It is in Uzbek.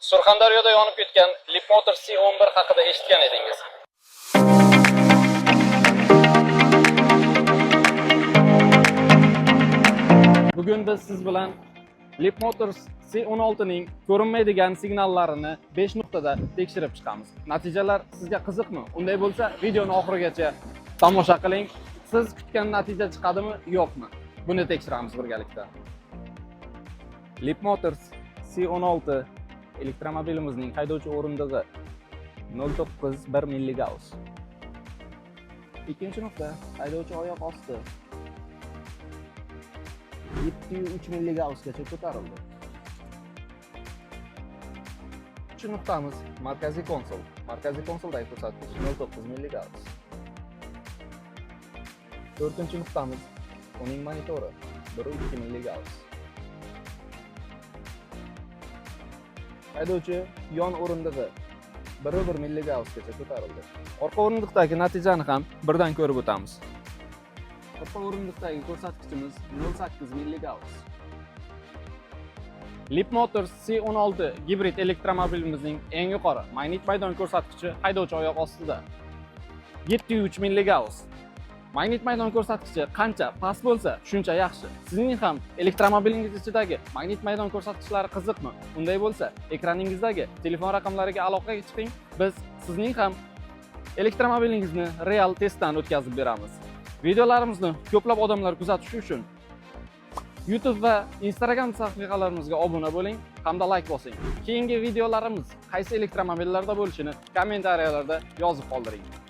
Surxondaryoda yonib ketgan Leapmotor C11 haqida eshitgan edingiz. Bugun biz siz bilan Leapmotor C16 ning ko'rinmaydigan signallarini 5 nuqtada tekshirib chiqamiz. Natijalar sizga qiziqmi? Unday bo'lsa, videoni oxirigacha tomosha qiling. Siz kutgan natija chiqadimi, yo'qmi? Buni tekshiramiz birgalikda. Leapmotor C16 elektromobilimizning haydovchi o'rindig'i 0.91 milligauss. Ikkinchi nuqta haydovchi oyoq osti 7.3 milligaussgacha ko'tarildi. Uchinchi nuqtamiz markaziy konsol. Markaziy konsoldagi ko'rsatkich 0.9 milligauss. To'rtinchi nuqtamiz uning monitori 1.2 milligauss. Haydovchi yon o'rindig'i 1.1 milligaussgacha ko'tarildi. Orqa o'rindiqdagi natijani ham birdan ko'rib o'tamiz. Orqa o'rindiqdagi ko'rsatkichimiz 0.8 milligauss. Leapmotor C16 gibrid elektromobilimizning eng yuqori magnit maydon ko'rsatkichi haydovchi oyoq ostida 7.3 milligauss. Magnit maydon ko'rsatkichi qancha past bo'lsa, shuncha yaxshi. Sizning ham elektromobilingiz ichidagi magnit maydon ko'rsatkichlari qiziqmi? Unday bo'lsa, ekraningizdagi telefon raqamlariga aloqaga chiqing. Biz sizning ham elektromobilingizni real testdan o'tkazib beramiz. Videolarimizni ko'plab odamlar kuzatishi uchun YouTube va Instagram sahifalarimizga obuna bo'ling hamda like bosing. Keyingi videolarimiz qaysi elektromobillarda bo'lishini kommentariyalarda yozib qoldiring.